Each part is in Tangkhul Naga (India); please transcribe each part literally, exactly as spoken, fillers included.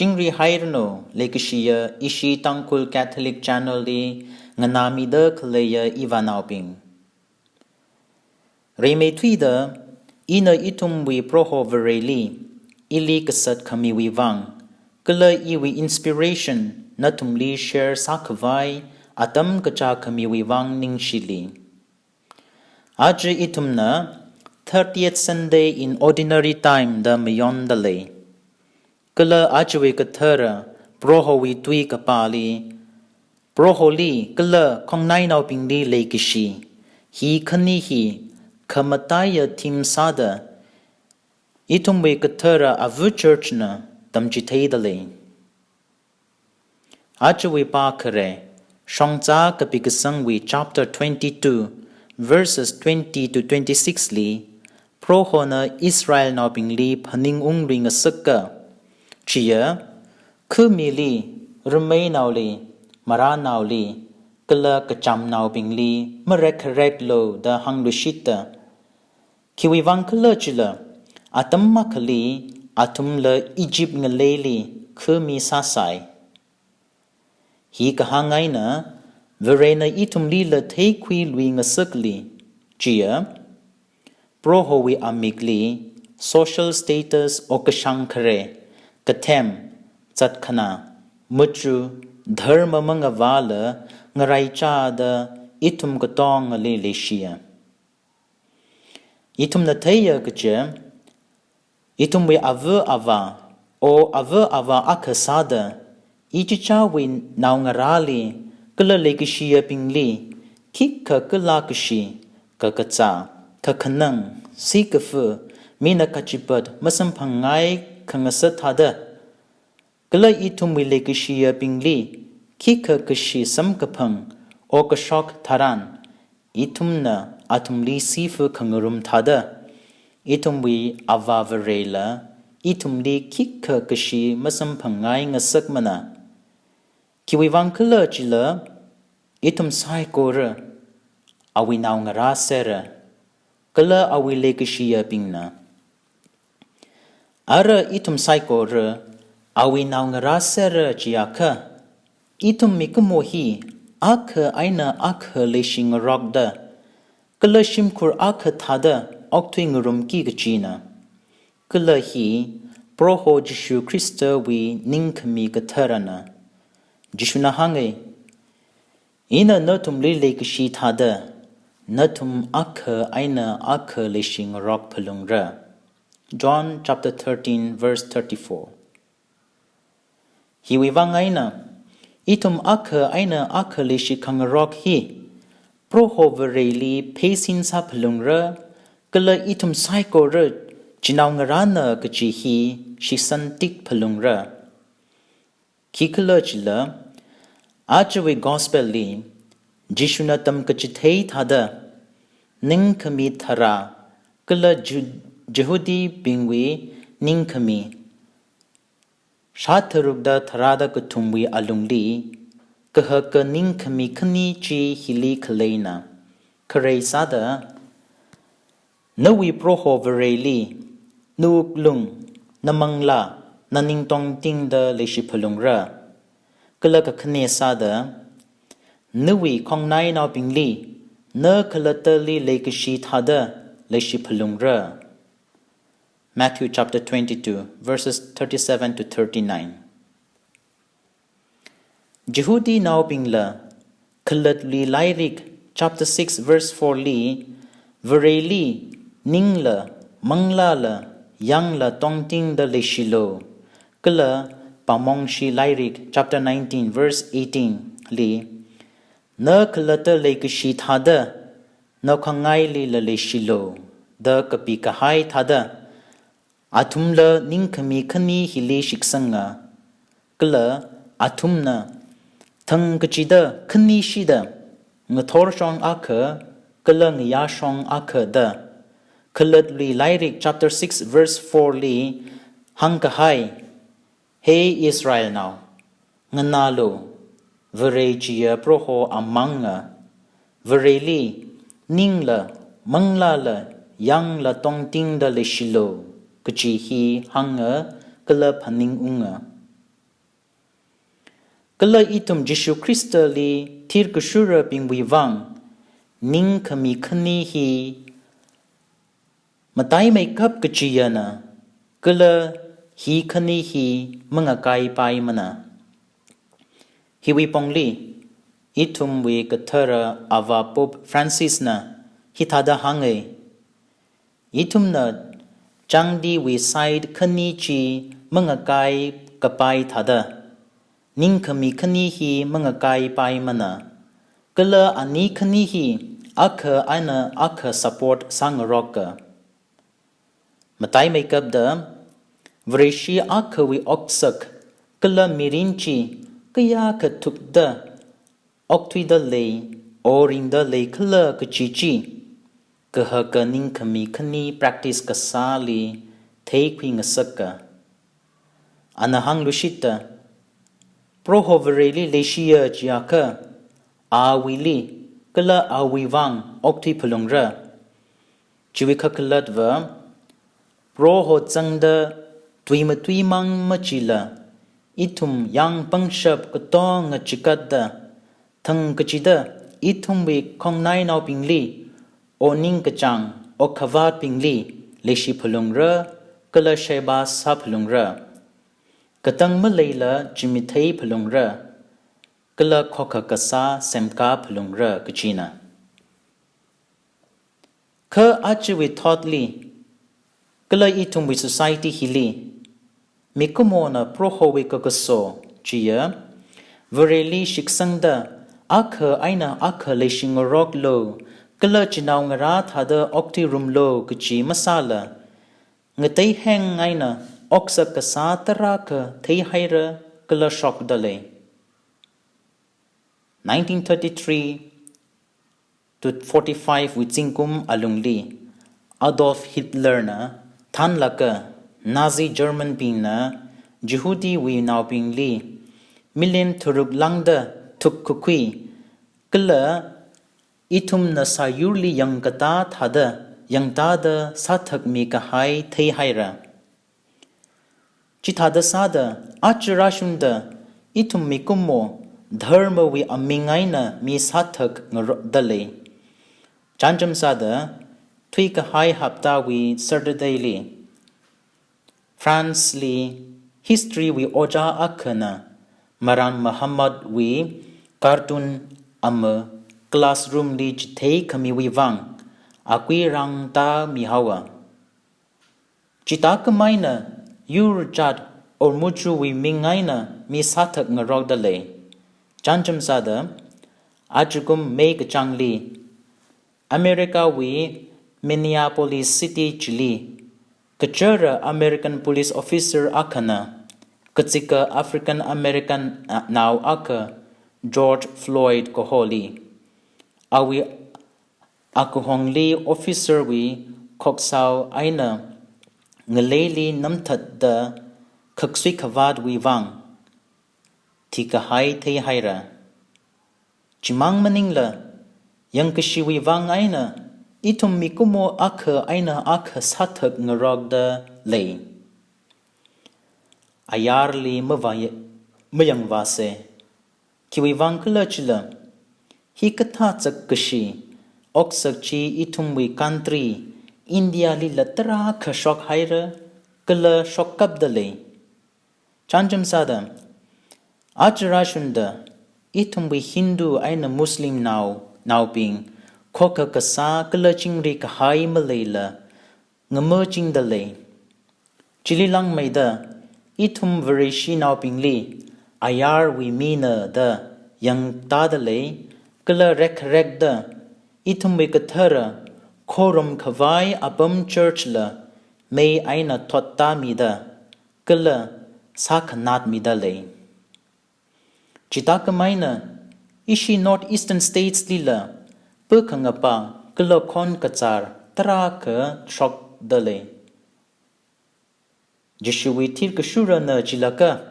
Chingri hairanu, leikashiya ishi Tangkhul Catholic Channel li nganāmida khaleiya ivānaobing. Rimeithuida, ina ithumwui Proho Vareli, ili kasat khamiwui vang, kala iwui inspiration nathumli share sākhavai atam kachā khamiwui vang ningshili. Aja ithumna thirtieth Sunday in Ordinary Time da mayonda lei. Kala ajawui kathara Prohowui tui kapāli, Proholi kala khongnainaobingli leikashi, hi khani hi khamataiya theme sāda, ithumwui kathara ava church na tamchitheida lei. Ajawui pākhare, Shongzā Kapikasangwui chapter twenty-two, verses twenty to twenty-six li, Prohona Israelnaobingli phaningung ringasaka, chiya, khamili, rameinaoli, maranaoli, kala kachamnaobingli marekkhareklu da hāngluishita. Khiwui vang khala chila, atam akhali, athumla Egypt ngaleili khami sāsai. Hi kahāng eina, Varena ithumlila theikhuiluingasakli, chiya, Prohowui amikli, social status okashang khare, kathem, zatkhana, machu, dharma mangavāla, ngaraichada, ithum katongali leishiya. Ithumna theiya kaje, ithumwui ava avā, o ava avā akha sāda, ichichāwui naongarāli, kala leikashiyabingli, khikha kala kashi, kakazā, kakhanang, sikafa, mina kachipat masamphangngai khangasā thāda, kala ithumwui leikashiyabingli, khikha kashi samkaphang, okashok tharan, ithumna athumli sifa khangarum thāda, ithumwui Avā Varela, ithumli khikha kashi masamphangngai ngasakmana. Khiwui vang khala chila, ithum saikora, awui naongarā sera, kala awui leikashiyabingna. Ara ithum saikora, awui naongarā sera chiakha, ithum mikumo hi, akha eina akha leishingarokda, kala shimkhur akha thāda, okthuingarumki kachina. Kala hi, Proho Jishu Khristawui ningkhami katharana. Jishuna hānga, ina nathumli leikashi thāda, nathum akha eina akha leishingarok phalungra. John chapter thirteen, verse thirty-four. Hiwui vang eina, ithum akha eina akha leishi khangarok hi, Proho Vareli pheisin sāphalungra, kala ithum saikora chinaongarāna kachi hi shitsangtik phalungra. Khikhalajila, ajawui gospel li, Jishuna tamkachithei thāda, ningkhami tharā, kala Ju-, Jihudibingwui ningkhami, shātharukda tharāda kathumwui alungli, kahaka ningkhami khani chi hili khaleina. Kharei sāda, nawui Proho Vareli, nawuklung, namanglā, naning tongtingda leishi phalungra. Kala kakhane sāda, nawui khongnainaobingli, na khalattali leikashi thāda leishi phalungra. Matthew chapter twenty-two, verses thirty-seven to thirty-nine. Jihudinaobingla, Khalattali Lairik chapter six verse four li, Vareli, ningla, manglāla, yangla tongtingda leishilu. Kala Pāngmongshi Lairik chapter nineteen verse eighteen li, na khalatta leikashi thāda, naokhangailila leishilu, da kapikahai thāda, athumla ningkhami khani hili shiksanga, kala athumna, thang kachida khanishida, ngathorshong akha, kala ngayāshong akha da, Khalattali Lairik chapter six verse four li, hāngkahai, He Israelnao, nganālu, Vare chiya Proho amanga, Vareli, ningla, manglāla, yangla tongtingda leishilu, kachi hi hānga kala phaningunga. Kala ithum Jishu Khristali thirkashurabingwui vang, ningkhami khani hi mataimeikap kachiyana, kala hi khani hi mangakaipaimana. Hiwui pongli, ithumwui kathara Ava Pope Francis na hithāda hānga. Ithumna changdiwui side khani chi mangakai kapai thāda, ningkhami khani hi mangakaipaimana, kala ani khani hi akha eina akha support sāngaroka. Mataimeikapda, Vareshi akhawui oksak kala mirin chi kayākha thukda okthuida lei, or ringda lei khala kachi chi, kahaka ningkhami khani practice kasāli theikhuingasaka. Ana hāngluishitta, Proho Vareli leishiya chiakha, awuili kala awui vang okthui phalungra. Chiwui kakhalatva, Proho zangda tui matuimang machila, ithum yang pangshap katonga chikatda, thangkachida ithumwui khongnainaobingli, o ningkachāng, o khavātbingli, leishi phalungra, kala sheba sā phalungra. Katang maleila chimithei phalungra, kala khokha kasā semkā phalungra kachina. Kha ajawui thotli, kala ithumwui society hili, mikumona Prohowui kakaso chiya, Vareli shitsangda, akha eina akha leishingaroklu, kala chinaongarā thāda okthuirumlu kachi masāla, ngateiheng eina oksak kasā tarākha theihaira kala shokda lei. Nineteen thirty-three to forty-five wui zingkum alungli, Adolf Hitler na thanlāka Nazi German bingna Jihudiwui naobingli million tharuk lāngda thukkakhui, kala ithumna sāyurli yangkatā thāda, yangtāda sāthakmi kahai theihaira. Chithāda sāda, aja rāshungda, ithum mikumo, dharmawui aming eina mi sāthak ngarokda lei. Chānjam sāda, thuikahai haptawui Saturday li, France li, history wui ojā akhana, Maran Muhammad wui cartoon ama classroom li chithei khamiwui vang, akui rāngtāmihaowa. Chithākhameina, yur jat or muchuwui ming eina mi sāthak ngarokda lei. Chānjam sāda, ajakum May kachāngli, America wui Minneapolis City chili, kachara American police officer akhana, kazika African American, ah, nao akha George Floyd kaholi, awui akahongli officer wui khoksao eina ngaleili namthatda khaksui khavātwui vang thikahai theihaira. Chimang maningla, yangkashiwui vang eina, ithum mikumo akha eina akha sāthak ngarokda lei. Ayarli mavāya-, mayangvāsa. Khiwui vang khala chila, hikathā chakkashi, oksak chi ithumwui country, India lila tarākha shokhaira, kala shokkapda lei. Chānjam sāda, aja rāshungda, ithumwui Hindu eina Muslim nao, naobing, khokha kasā kala chingri kahai maleila, ngamachingda lei. Chili langmeida, ithum Vareshi naobingli, ayarwui mina da yangtāda lei, kala rekrekda, ithumwui kathara, khorum khavai apam church la, mei eina thottāmida, kala sākhanatmida lei. Chithākhameina, ishi North Eastern States lila, pakhangapa, kala khon kachar, tarākha shokda lei. Jishuwui thirkashurana chilaka,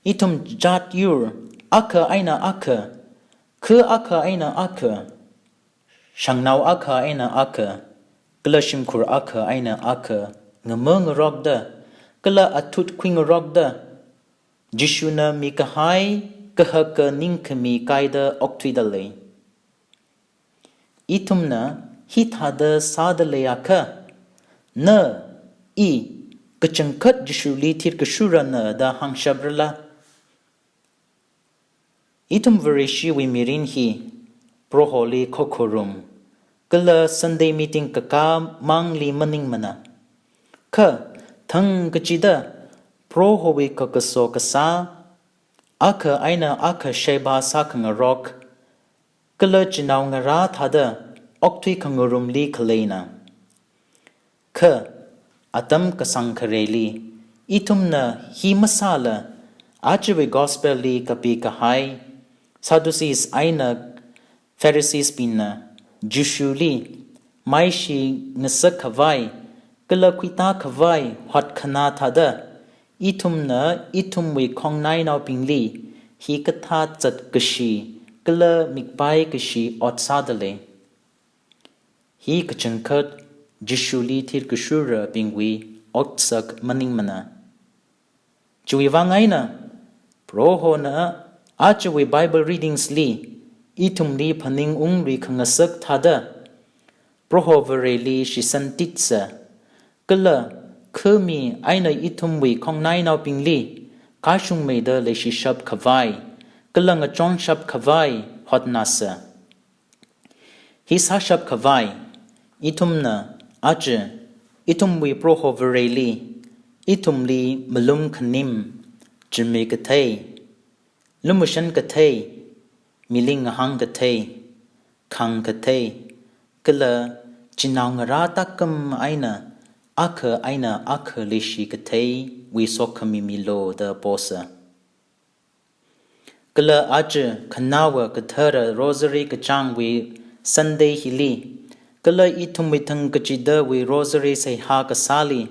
ithum jat yur, akha eina akha, kha akha eina akha, shangnao akha eina akha, kala shimkhur akha eina akha, ngama ngarokda, kala athut khuingarokda, Jishuna mikahai kahaka ningkhami kaida okthuidalei. Ithumna hithāda sādalei akha, na, i, kachangkhat Jishuli thirkashurana da hāngshaprala? Ithum Vareshiwui mirin hi Proholi khokharum, kala Sunday meeting kakā mangli maningmana. Kha, thangkachida Prohowui kakaso kasā, akha eina akha sheba sākhangarok, kala chinaongarā thāda okthui khangarumli khaleina. Kha, atam kasang khareli, ithumna hi masāla, ajawui gospel li kapikahai, Sadducees eina Pharisees bingna Jishuli maishi ngasak khavai, kala khuitā khavai hotkhanā thāda, ithumna ithumwui khongnainaobingli hikathā zatkashi, kala mikpai kashi ot sādalei. Hi kachangkhat Jishuli thirkashurabingwui otsak maningmana. Chiwui vang eina, Prohona ajawui Bible readings li, ithumli phaningung luikhangasak thāda, Proho Vareli shisantitsa, kala khami eina ithumwui khongnainaobingli, kashungmeida leishishap khavai, kala ngachonshap khavai hotnāsa. Hi sāshap khavai, ithumna aja, ithumwui Proho Vareli, ithumli malum khanim, chimi kathei, lumashan kathei, miling ngahāng kathei, khāng kathei, kala chinaongarā takam eina, akha eina akha leishi katheiwui sokhami milu da posa. Kala aja khanaowa kathara Rosary kachāngwui Sunday hili, kala ithumwui thangkachidawui Rosary seihā kasāli,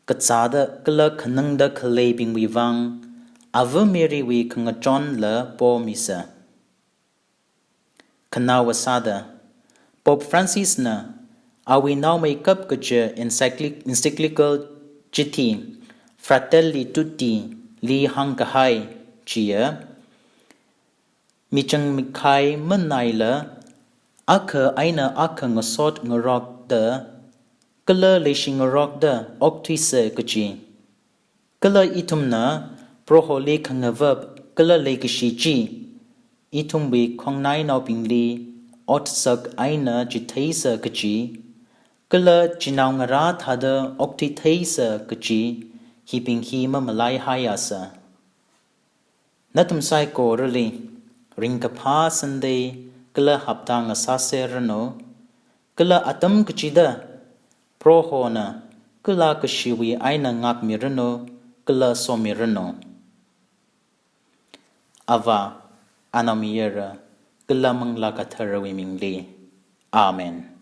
kazāda kala khanangda khaleibingwui vang, Ava Marywui khangachonla pomisa. Khanaowa sāda, Pope Francisna awui naomeikap kaja encyclic-, encyclical chithi Fratelli Tutti li hāngkahai chiya, michang mikhai manaila, akha eina akha ngasot ngarokda, kala leishi ngarokda okthuisa kaji. Kala ithumna Proholi khangavap kala leikashi chi, ithumwui khongnainaobingli otsak eina chitheisa kaji, kala chinaongarā thāda okthuitheisa kaji, hibing hi mamalaihaiasa. Nathum saikorali ringkaphā Sunday kala hapta ngasāserranu, kala atam kachida Prohona kala kashiwui eina ngākmiranu, kala somiranu. Ava, Anaomayara, kala Manglā Katharawui mingli. Amen.